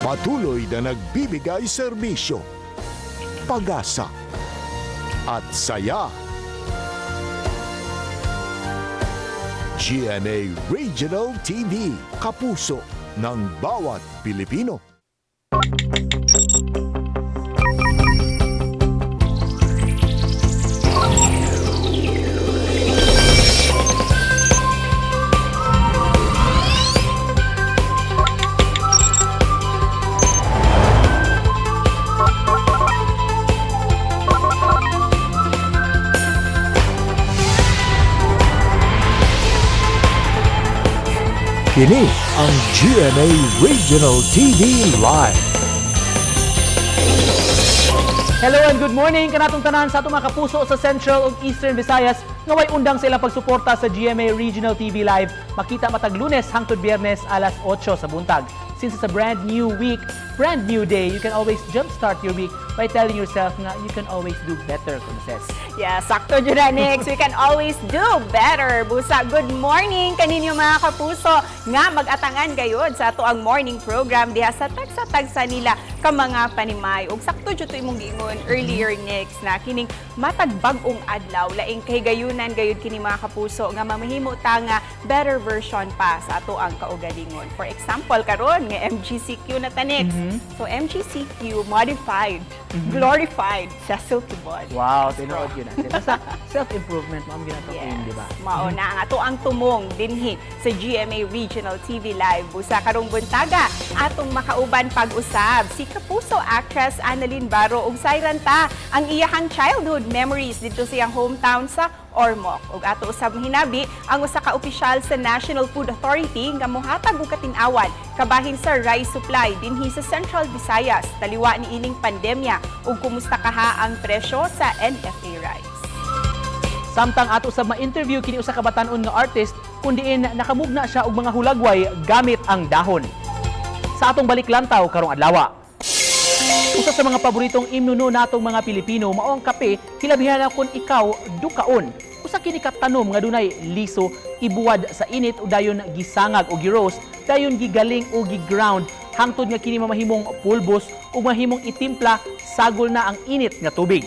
Patuloy na nagbibigay serbisyo, pag-asa, at saya. GMA Regional TV, kapuso ng bawat Pilipino. Kini ang GMA Regional TV Live. Hello and good morning kanatong tanan sa atong mga kapuso sa Central ug Eastern Visayas nga way undang sa ilang pagsuporta sa GMA Regional TV Live. Makita matag Lunes hangtod Biyernes alas 8 sa buntag. Since it's a brand new week, brand new day, you can always jumpstart your week by telling yourself nga you can always do better, kuno ses. Yeah, sakto jud na, Nix. We can always do better. Busa, good morning kaninyo, mga kapuso, nga mag-atangan gayod sa ato ang morning program diha sa tagsa-tagsa nila ka mga panimay. Ug sakto jud to imong giingon earlier, Nix, na kining matag bag-ong adlaw, laing kahigayunan gayud kini, mga kapuso, nga mamahimo ta nga better version pa sa ato ang kaugalingon. For example, karon nga MGCQ na ta, Nix. So MGCQ modified, glorified Cecil Tibon. Wow, tinuod yun natin. Basta self-improvement, ma'am, ginatong aim, di ba? Mao na ang ato ang tumong dinhi sa GMA Regional TV Live. Busa karong buntaga, atong makauban pag-usab si Kapuso actress Analyn Baro ug sayran ta ang iyahang childhood memories didto sa iyang hometown sa Ormoc. Ug ato usab hinabi ang usa ka opisyal sa National Food Authority nga mohatag og katin-awan kabahin sa rice supply dinhi sa Central Visayas taliwa ni ining pandemya ug kumusta kaha ang presyo sa NFA rice. Samtang ato sa ma-interview kini usa ka batan-on nga artist kun diin nakamugna siya og mga hulagway gamit ang dahon. Sa atong balik lantaw karong adlaw. Usa sa mga paboritong imnuno natong mga Pilipino mao ang kape, hilabihan na kung ikaw dukaon. Usa kini ka tanom nga dunay liso, ibuwad sa init o dayon gisangag o giroast, dayon gigaling o giground hangtod nga kini mamahimong pulbos ug mahimong itimpla sagol na ang init nga tubig.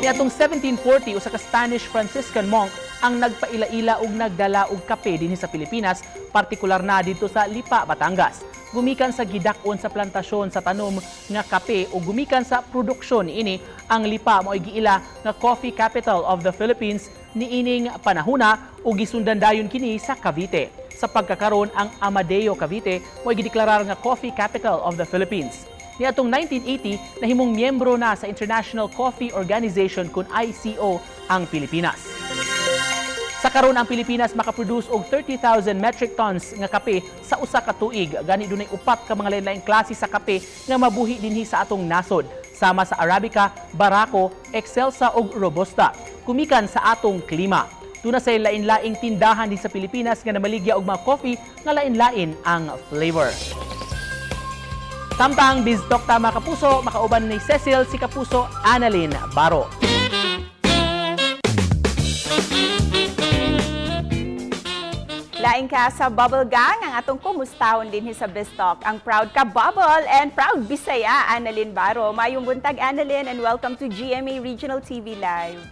Niadtong 1740, usa ka Spanish Franciscan monk ang nagpaila-ila ug nagdala og kape dinhi sa Pilipinas, partikular na didto sa Lipa, Batangas. Gumikan sa gidak-on sa plantasyon sa tanom nga kape ug gumikan sa produksyon niini, ang Lipa mao'y giila nga coffee capital of the Philippines niining panahuna ug gisundan dayon kini sa Cavite. Sa pagkakaron, ang Amadeo, Cavite mo'y gideklarar nga coffee capital of the Philippines. Niadtong 1980, nahimong miyembro na sa International Coffee Organization kun ICO ang Pilipinas. Sa karon, ang Pilipinas makaproduce og 30,000 metric tons nga kape sa usa ka tuig. Gani dunay upat ka mga lain-laing klase sa kape nga mabuhi dinhi sa atong nasod, sama sa Arabica, Barako, Excelsa ug Robusta. Kumikan sa atong klima. Duna say lain-laing tindahan din sa Pilipinas nga namaligya og mga coffee nga lain-lain ang flavor. Samtang Biztalk ta, mga kapuso, makauban ni Cecil si Kapuso Analyn Baro. Laing ka sa Bubble Gang ang atong kumustahon dinhi sa Biztalk. Ang proud ka Bubble and proud Bisaya, Analyn Baro. Mayong buntag, Analyn, and welcome to GMA Regional TV Live.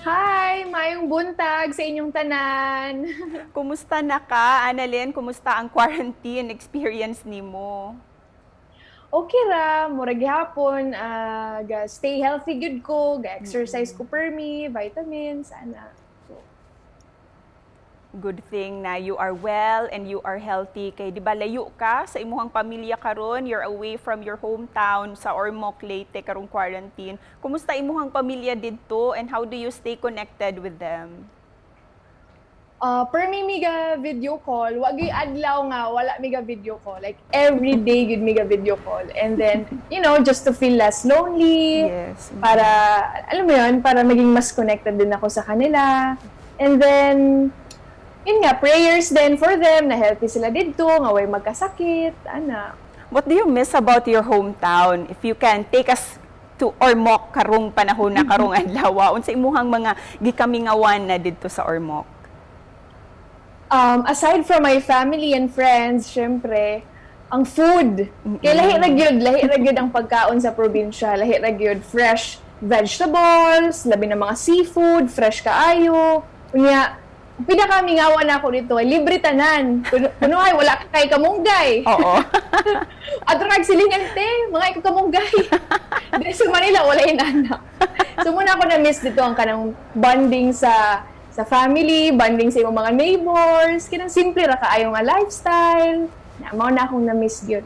Hi! Mayong buntag sa inyong tanan! Kumusta na ka, Analyn? Kumusta ang quarantine experience nimo? Okay ra, murag gihapon, ga stay healthy gud ko, ga exercise ko permi, vitamins, ana. So, Good thing na you are well and you are healthy kay di ba layo ka sa imuhang pamilya karon, you're away from your hometown sa Ormoc, Leyte karong quarantine. Kumusta imuhang pamilya didto and how do you stay connected with them? Permi mi ga video call, wa gyud adlaw nga wala mi ga video call. Like every day gud mi ga video call. And then, just to feel less lonely, para alam mo 'yun, para maging mas connected din ako sa kanila. And then yun nga, prayers din for them na healthy sila didto, nga way magkasakit, ana. What do you miss about your hometown? If you can take us to Ormoc karong panahon na, karong adlaw, unsa imuhang mga gikamingawan na didto sa Ormoc? Aside from my family and friends, syempre, Ang food. Kay lahi ra gyud ang pagkaon sa probinsya, lahi ra gyud, fresh vegetables, labi na mga seafood, fresh kaayo. Unya, pinakamingawan nako didto ay libre tanan. Kuno ay wala kay kamunggay. Adto kag silingan te, mga ikaw kamunggay. Diri sa Manila wala inana. So mao na ako na miss didto ang kanang bonding sa family, bonding sa imong mga neighbors, kanang simple ra kaayo nga lifestyle. Na mao na akong na-miss gyud.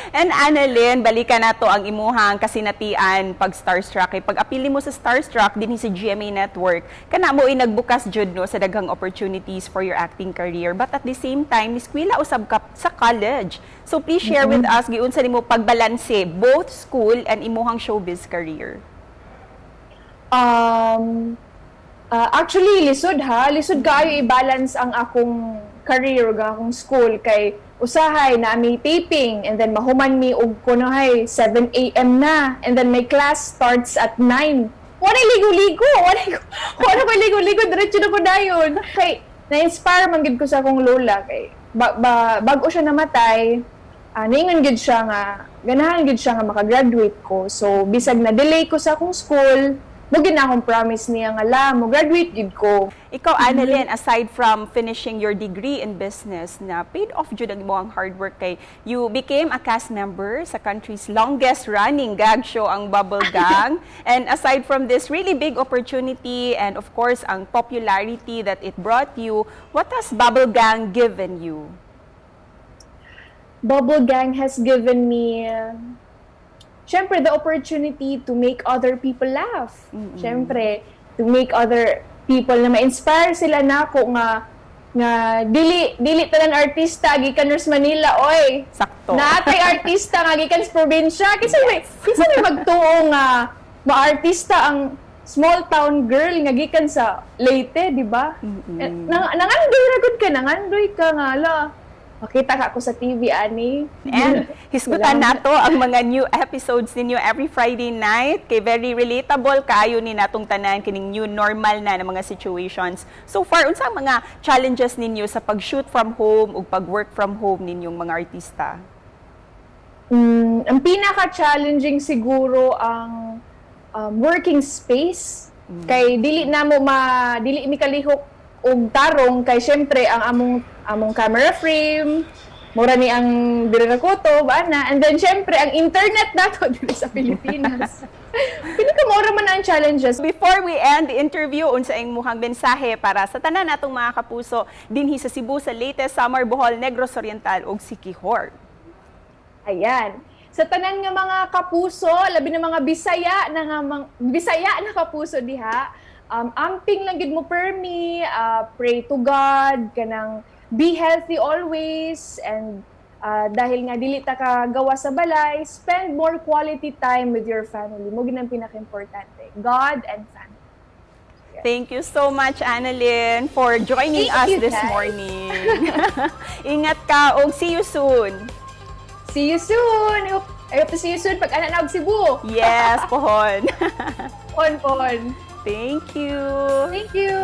And Analyn, balikan nato ang imuhang kasinatian pag starstruck. Kay pag apili mo sa Starstruck dinhi sa GMA Network, kana mo ay nagbukas jud no sa daghang opportunities for your acting career. But at the same time, niskwela usab ka sa college. So please share with us giunsa nimo pagbalanse both school and imuhang showbiz career. Actually, lisod ha. Lisod kaayo i-balance ang akong career ug akong school kay usahay na may taping and then mahuman mi og kunohay 7 a.m. na and then my class starts at 9. Wala ligo-ligo, wala ko ligo-ligo, diretso na ko dayon. Kay na-inspire man gid ko sa akong lola kay ba, bago siya namatay, naingon gid siya nga ganahan gid siya nga makagraduate ko. So bisag na delay ko sa akong school, mao gid na akong promise niya nga la, mo graduate gid ko. Ikaw, Analyn, aside from finishing your degree in business, na paid off jud ang imong hard work kay you became a cast member sa country's longest running gag show, ang Bubble Gang. And aside from this really big opportunity and of course ang popularity that it brought you, what has Bubble Gang given you? Bubble Gang has given me, syempre, the opportunity to make other people laugh. Syempre, to make other people na ma-inspire sila nako nga dili tanan artista gikan sa Manila, oy. Sakto. Naa tay artista nga gikan sa probinsya. Kinsa may magtuo nga maartista ang small town girl nga gikan sa Leyte, di ba? Eh, nangandoy ra gud ka, nangandoy ka nga ala. Makita ka ako sa TV ani. And hisgutan Salamat. nato ang mga new episodes ninyo every Friday night kay very relatable kaayo ni natong tanan kining new normal na ng mga situations. So far, unsa ang mga challenges ninyo sa pag-shoot from home ug pag-work from home ninyong mga artista? Ang pinaka-challenging siguro ang working space. Kay dili na mo ma dili mi kalihok og tarong kay syempre ang among camera frame mura ni ang diri ra kutob ana, and then syempre ang internet nato diri sa Pilipinas. Pili ka mura man ang challenges. Before we end the interview, unsa ang imuhang mensahe para sa tanan natong mga kapuso dinhi sa Cebu, sa Leyte, Samar, Bohol, Negros Oriental ug Siquijor? Ayan. Sa tanan nga mga kapuso, labi na mga Bisaya na nga Bisaya na kapuso diha, amping lang gid mo permi, pray to God, kanang be healthy always and dahil nga dili ta ka gawa sa balay, spend more quality time with your family. Mao gid ang pinaka-importante. God and family. Thank you so much, Analyn, for joining Thank us you, this guys. morning. Ingat ka ug see you soon. See you soon. I hope to see you soon pag ana na og Cebu. Yes, pohon. On pohon. Thank you. Thank you.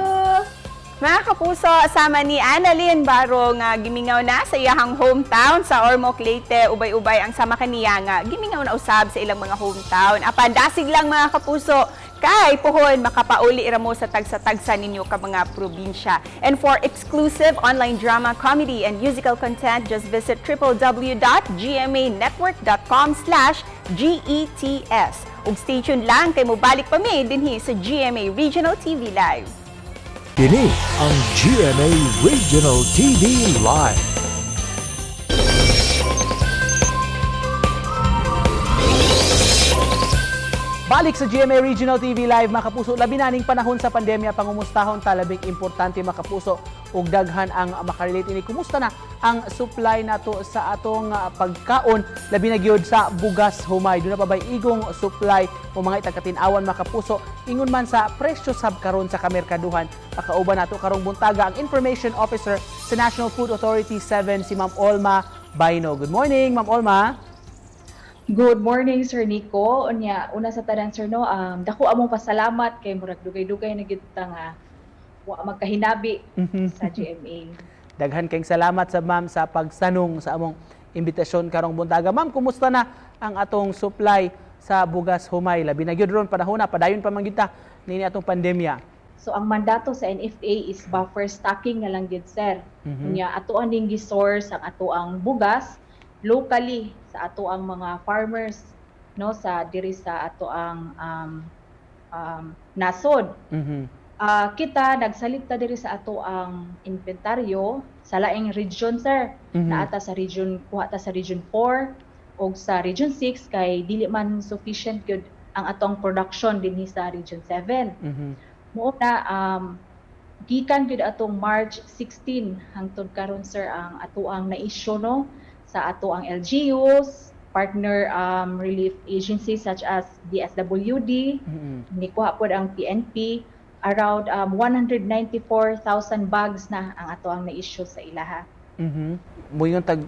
Mga kapuso, sama ni Analyn Baro nga gimingaw na sa iyahang hometown sa Ormoc, Leyte, ubay-ubay ang sama kaniya nga gimingaw na usab sa ilang mga hometown. Apan dasig lang, mga kapuso, kay pohon makapauli ra mo sa tagsa-tagsa ninyo ka mga probinsya. And for exclusive online drama, comedy, and musical content, just visit www.gmanetwork.com/GETS. Ug stay tuned lang kay mobalik pa mi dinhi sa GMA Regional TV Live. Kini ang GMA Regional TV Live. Balik sa GMA Regional TV Live, mga kapuso. Labi na ning panahon sa pandemya, pangumustahon ta, labing importante, mga kapuso, ug daghan ang makarelate ini. Kumusta na ang supply nato sa atong pagkaon, labi na gyud sa bugas humay? Duna pa bay igong supply o mga itagkatin-awan, mga kapuso? Ingon man sa presyo sab karon sa kamerkaduhan? Makauban nato karong buntaga ang Information Officer sa National Food Authority 7, si Ma'am Olma Baino. Good morning, Ma'am Olma. Good morning, Sir Nico. Unya, una sa tanan, sir, no, dako among pasalamat kay murag dugay-dugay na gid ta nga wa magkahinabi sa GMA. Daghan kayong salamat sa ma'am sa pagsanong sa among imbitasyon karong buntaga. Ma'am, kumusta na ang atong supply sa bugas humay? Labi na gyud ron panahona, padayon pa man gyud ta nini atong pandemya. So ang mandato sa NFA is buffer stocking na lang gid, sir. Unya ato aning gi-source ang ato ang bugas locally sa ato ang mga farmers, no, sa diri sa ato ang nasod. Kita nagsalig ta diri sa ato ang inventaryo sa laing region, sir. Naa ta sa region, kuha ta sa Region 4 og sa Region 6 kay dili man sufficient gyud ang atong production dinhi sa Region 7. Mao na gikan gyud atong March 16 hangtod karon, sir, ang ato ang na-issue, no, sa ato ang LGUs, partner relief agencies such as DSWD, nikuha pod ang PNP, around 194,000 bags na ang ato ang na-issue sa ilaha. Moingon tag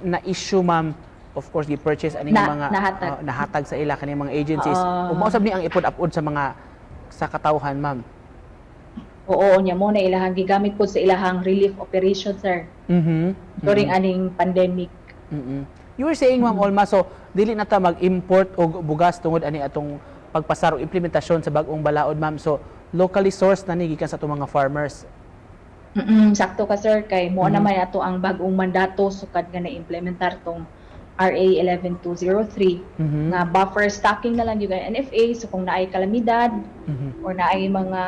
na issue, ma'am, of course gi-purchase ani nga mga nahatag. Nahatag sa ila kaning mga agencies. Oo. Ug mao sab ni ang ipud-upod sa mga sa katawhan, ma'am. Oo, nya mo na ilahang gigamit pod sa ilahang relief operation, sir, during aning pandemic. You were saying, Ma'am Olma, so dili na ta mag-import og bugas tungod ani atong pagpasar o implementasyon sa bag-ong balaod, ma'am. So locally sourced na ni gikan sa atong mga farmers. Sakto ka, sir, kay mo naman ato ang bag-ong mandato sukad nga na-implementar tong RA 11203 nga buffer stocking na lang yung NFA. So kung naay kalamidad or naay mga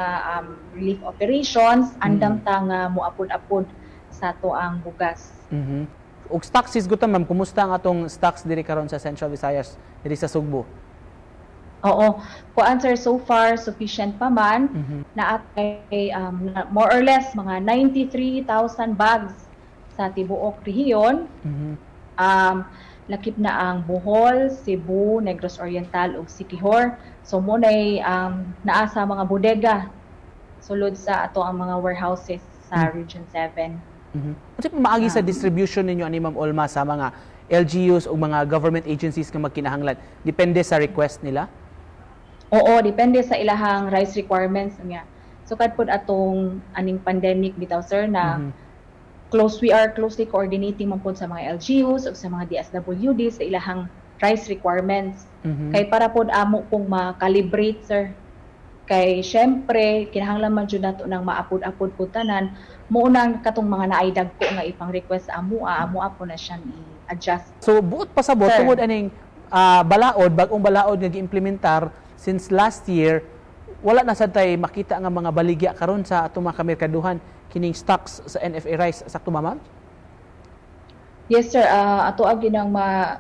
relief operations, andam ta nga moapod-apod sa ato ang bugas. Og stocks is good, ma'am. Kumusta ang atong stocks diri karon sa Central Visayas, diri sa Sugbo? Oo. Kuan, sir, so far sufficient pa man. Naa kay more or less mga 93,000 bags sa tibuok rehiyon. Lakip na ang Bohol, Cebu, Negros Oriental ug Siquijor. So mo nay naa sa mga bodega sulod sa ato ang mga warehouses sa Region 7. Unsa pa maagi sa distribution ninyo ani, Ma'am Olma, sa mga LGUs o mga government agencies nga magkinahanglan? Depende sa request nila? Oo, depende sa ilahang rice requirements niya. So kad pod atong aning pandemic bitaw, sir, na close we are closely coordinating man pod sa mga LGUs ug sa mga DSWD sa ilahang rice requirements. Kay para pod amo pong ma-calibrate, sir. Kay syempre kinahanglan man jud nato nang maapod-apod po tanan. Mo nang katong mga naay dagko nga ipang request amo, amo po na siyang i-adjust. So buot pasabot Sir. tungod aning balaod, bag-ong balaod nga giimplementar since last year, wala na sad tay makita nga mga baligya karon sa atong mga kamerkaduhan kining stocks sa NFA rice. Sakto ba, ma'am? Yes, sir, ato agi nang ma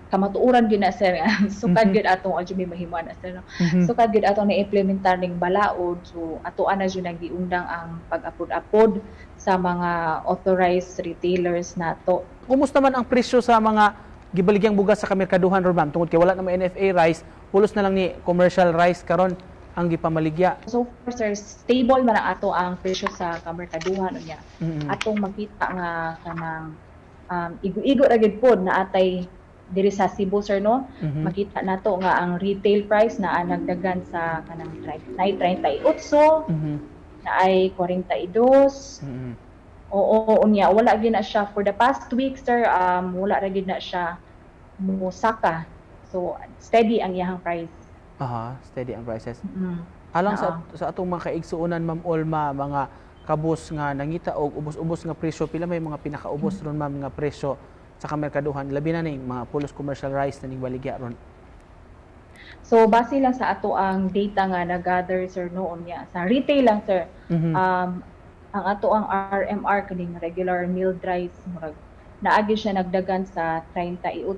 kamatuoran gyud na, sir. Sukad gyud atong adyo may mahimuan na, sir, no? Sukad gyud atong na-implementar ning balaod, so ato ana jud giundang ang pag-apod-apod sa mga authorized retailers nato. Kumusta man ang presyo sa mga gibaligyang bugas sa kamerkaduhan ron, ma'am? Tungod kay wala na may NFA rice, pulos na lang ni commercial rice karon ang gipamaligya. So far, sir, stable man ang ato ang presyo sa kamerkaduhan unya. Atong makita nga kanang igo-igo ra gyud pod na atay diri sa Cebu, sir, no. Makita nato nga ang retail price na nagdagan sa kanang 38, na ay 42. Oo, unya wala gyud na siya for the past week, sir, wala ra gyud na siya musaka. So steady ang iyahang price. Aha, steady ang prices. Alang sa atong mga kaigsuonan, Ma'am Olma, mga kabus nga nangita og ubos-ubos nga presyo, pila may mga pinakaubos ron, ma'am, nga presyo sa kamerkaduhan, labi na ning mga pulos commercial rice na ning baligya ron? So base lang sa ato ang data nga na-gather, sir, noon niya sa retail lang, sir. Ang ato ang RMR, kaning regular milled rice, murag naagi siya nagdagan sa 38,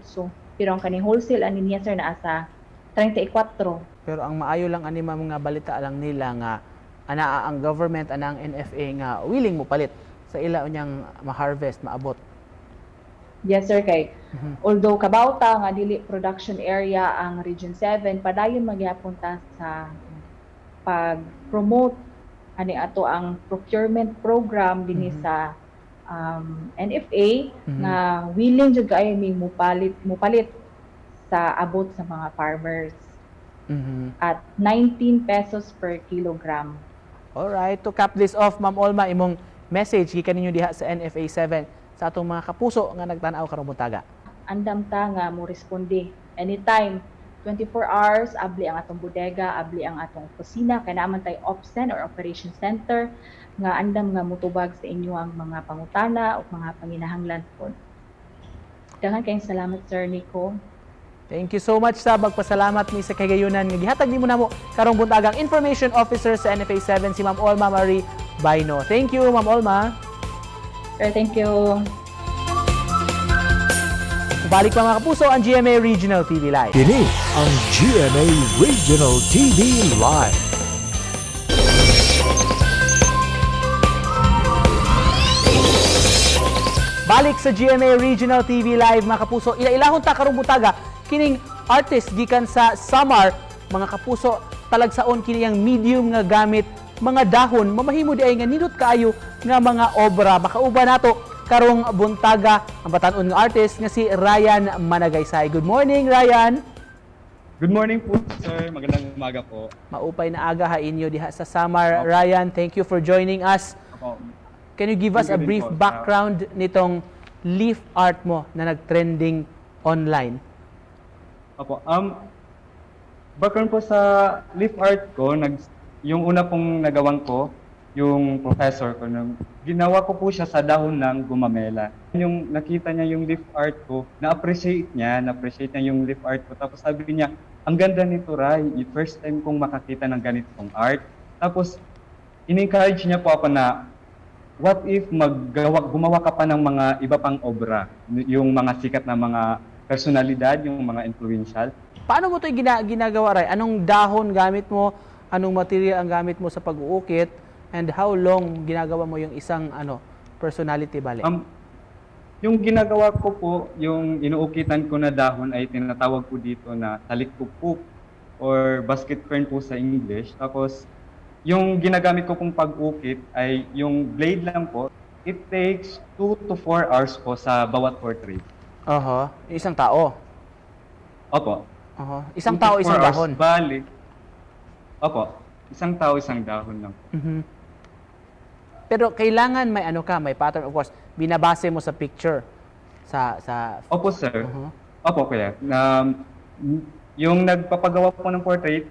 pero ang kaning wholesale ani niya, sir, naa sa 34. Pero ang maayo lang ani, ma'am, nga balita lang nila nga anaa ang government, ana ang NFA nga willing mo palit sa ila unyang ma-harvest, maabot. Yes, sir, kay although kabaw ta nga dili production area ang Region 7, padayon magyapon ta sa pag-promote ani ato ang procurement program dinhi sa NFA nga willing jud kaayo mi mupalit sa abot sa mga farmers at 19 pesos per kilogram. Alright, to cap this off, Ma'am Olma, imong message gikan ninyo diha sa NFA 7 sa atong mga kapuso nga nagtan-aw karong buntaga? Andam ta nga mo responde anytime, 24 hours abli ang atong bodega, abli ang atong opisina, kay naa man tay OpCen or operation center nga andam nga mutubag sa inyo ang mga pangutana o mga panginahanglan pod. Daghan kayong salamat, Sir Nico. Thank you so much sa magpasalamat mi sa kahigayunan nga gihatag nimo namo karong buntagang Information Officer sa NFA 7, si Ma'am Olma Marie Baino. Thank you, Ma'am Olma. Sir, thank you. Balik pa, mga kapuso, ang GMA Regional TV Live. Kini ang GMA Regional TV Live. Balik sa GMA Regional TV Live, mga kapuso. Ilailahon ta karong buntaga kining artist gikan sa Samar, mga kapuso. Talagsaon kini ang medium nga gamit mga dahon, mamahimo di ay nga nindot kaayo nga mga obra. Makauban nato karong buntaga ang batan-on nga artist nga si Ryan Managaysay. Good morning, Ryan. Good morning po, sir. Magandang umaga po. Maupay na aga ha inyo diha sa Samar. Ryan, thank you for joining us. Opo. Can you give us a Thank you din brief po. background nitong leaf art mo na nag-trending online? Opo. Background po sa leaf art ko, yung una pong nagawang ko, yung professor ko, nung, ginawa ko po siya sa dahon ng gumamela. Yung nakita niya yung leaf art ko, na-appreciate niya yung leaf art ko. Tapos sabi niya, "Ang ganda nito, Ray. First time kong makakita ng ganitong art." Tapos, in-encourage niya po ako na what if gumawa ka pa ng mga iba pang obra, yung mga sikat na mga personalidad, yung mga influential. Paano mo ito ginagawa, Ray? Anong dahon gamit mo? Anong material ang gamit mo sa pag-uukit? And how long ginagawa mo yung isang ano personality bale? Yung ginagawa ko po, yung inuukitan ko na dahon ay tinatawag po dito na talikupok or basket fern po sa English. Tapos, yung ginagamit ko pong pag-ukit ay yung blade lang po. It takes 2 to 4 hours po sa bawat portrait. Oho, isang tao. Opo. Oho. Isang 2 to tao, 4 isang hours. dahon. Bali. Opo. Isang tao, isang dahon lang po. Pero kailangan may ano ka, may pattern, of course. Binabase mo sa picture sa Opo, sir. Opo, kuya. Yung nagpapagawa po ng portrait,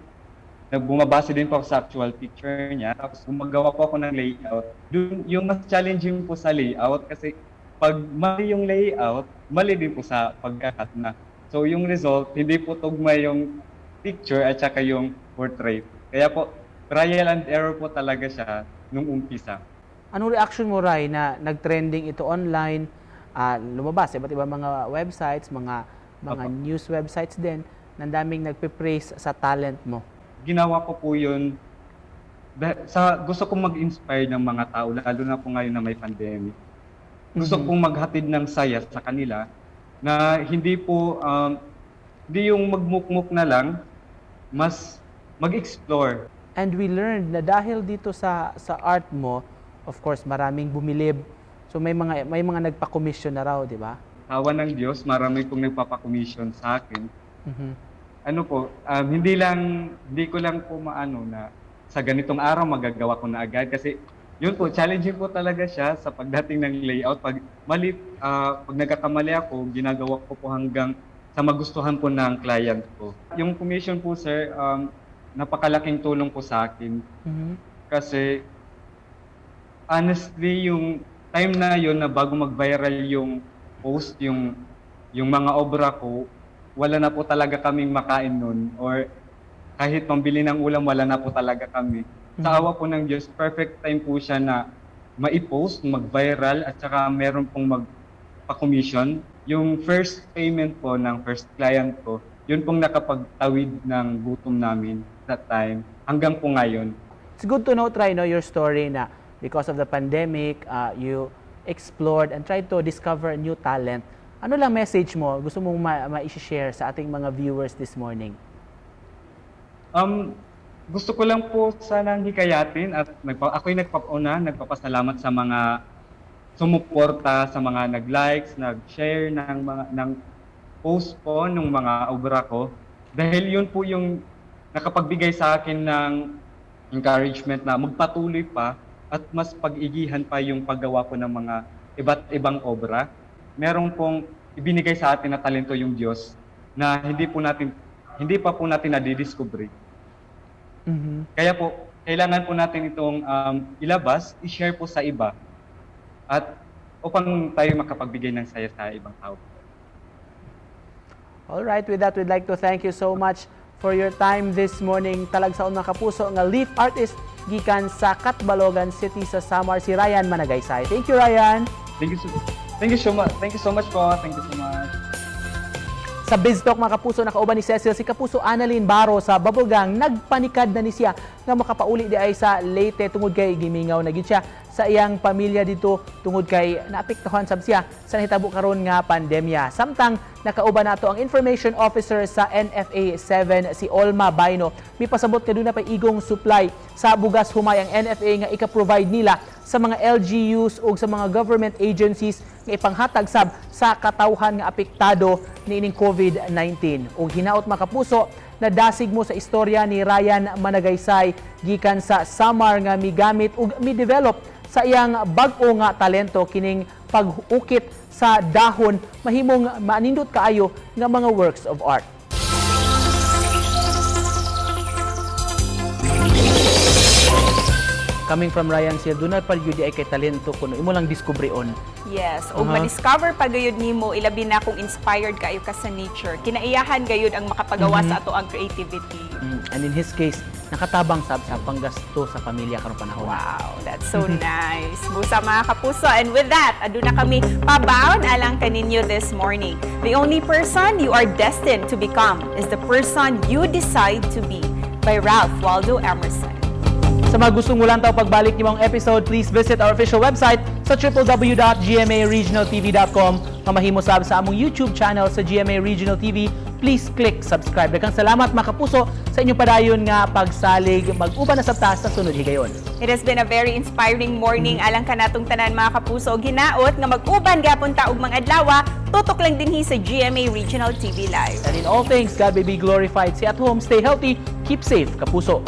bumabase din po ako sa actual picture niya. Tapos gumagawa po ako ng layout. Dun, yung mas challenging po sa layout kasi pag mali yung layout, mali din po sa pagka-cut na. So yung result, hindi po tugma yung picture at saka yung portrait. Kaya po, trial and error po talaga siya nung umpisa. Anong reaction mo, Ray, na nag-trending ito online, lumabas sa iba't ibang mga websites, mga Opo. news websites din, nang daming nagpe-praise sa talent mo? Ginawa ko po yun sa gusto kong mag-inspire ng mga tao, lalo na po ngayon na may pandemic. Gusto kong maghatid ng saya sa kanila na hindi po hindi yung magmukmuk na lang, mas mag-explore. And we learned na dahil dito sa art mo, of course, maraming bumilib. So may mga nagpa-commission na raw, di ba? Awa ng Diyos, marami pong nagpapa-commission sa akin. Ano po, hindi ko lang po maano na sa ganitong araw magagawa ko na agad kasi yun po, challenging po talaga siya sa pagdating ng layout. Pag nagkakamali ako, ginagawa ko po hanggang sa magustuhan po ng client ko. Yung commission po, sir, napakalaking tulong po sa akin kasi honestly, yung time na yun na bago mag-viral yung post, yung mga obra ko, wala na po talaga kaming makain nun or kahit pambili ng ulam, wala na po talaga kami. Sa awa po ng Diyos, perfect time po siya na mai-post, mag-viral, at saka meron pong magpa-commission. Yung first payment po ng first client ko, yun pong nakapagtawid ng gutom namin that time hanggang po ngayon. It's good to know, try know your story na because of the pandemic, you explored and tried to discover a new talent. Ano lang message mo gusto mong ma-share sa ating mga viewers this morning? Gusto ko lang po sanang hikayatin at ako'y nagpapauna, nagpapasalamat sa mga sumuporta, sa mga nag-likes, nag-share ng post po ng mga obra ko. Dahil yun po yung nakapagbigay sa akin ng encouragement na magpatuloy pa at mas pag-igihan pa yung paggawa ko ng mga iba't ibang obra. Meron pong ibinigay sa atin na talento yung Diyos na hindi pa po natin nadidiscover. Kaya po, kailangan po natin itong ilabas, i-share po sa iba at upang tayo makapagbigay ng saya sa ibang tao. All right, with that, we'd like to thank you so much for your time this morning. Talagsaon, mga kapuso, nga leaf artist gikan sa Catbalogan City sa Samar, si Ryan Managaysay. Thank you, Ryan. Thank you so much. Thank you so much po. Thank you so much. Sa Biz Talk, mga kapuso, nakauban ni Cecil si Kapuso Annalyn Baro sa Bubble Gang. Nagpanikad na ni siya nga makapauli di ay sa Leyte tungod kay gimingaw na gid siya sa iyang pamilya dito tungod kay naapektuhan sab siya sa nahitabo karon nga pandemya. Samtang nakauban nato ang information officer sa NFA 7, si Olma Baino. Mipasabot kaduna pa igong supply sa bugas humay ang NFA nga ika-provide nila sa mga LGUs ug sa mga government agencies nga ipanghatag sab sa katawhan nga apektado niining COVID-19. Ug hinaot, mga kapuso, nadasig mo sa istorya ni Ryan Managaysay gikan sa Samar nga migamit ug mi-develop sa iyang bag-o nga talento, kining pag-ukit sa dahon mahimong maanindot kaayo nga mga works of art. Coming from Ryan siya, doon pa gyud ay kay talento kuno imo lang diskubrion. Yes, ug ma-discover pa gayud nimo, ilabi na kung inspired kaayo ka sa nature. Kinaiyahan gayud ang makapagawa sa ato ang creativity. And in his case, nakatabang sab sa panggasto sa pamilya karong panahon. Wow, that's so nice. Busa, mga kapuso. And with that, aduna kami pabaon alang kaninyo this morning. "The only person you are destined to become is the person you decide to be." By Ralph Waldo Emerson. Sa mga gustong mulantaw pagbalik ni mong episode, please visit our official website sa www.gmaregionaltv.com nga mahimo sab sa among YouTube channel sa GMA Regional TV. Please click subscribe. Daghang salamat, mga kapuso, sa inyong padayon nga pagsalig. Mag-uban na sab ta sa sunod higayon. It has been a very inspiring morning alang kanatong tanan, mga kapuso. Hinaot nga mag-uban gapon ta ug mga adlaw, tutok lang dinhi sa GMA Regional TV Live. And in all things, God may be glorified. Stay at home, stay healthy, keep safe, kapuso.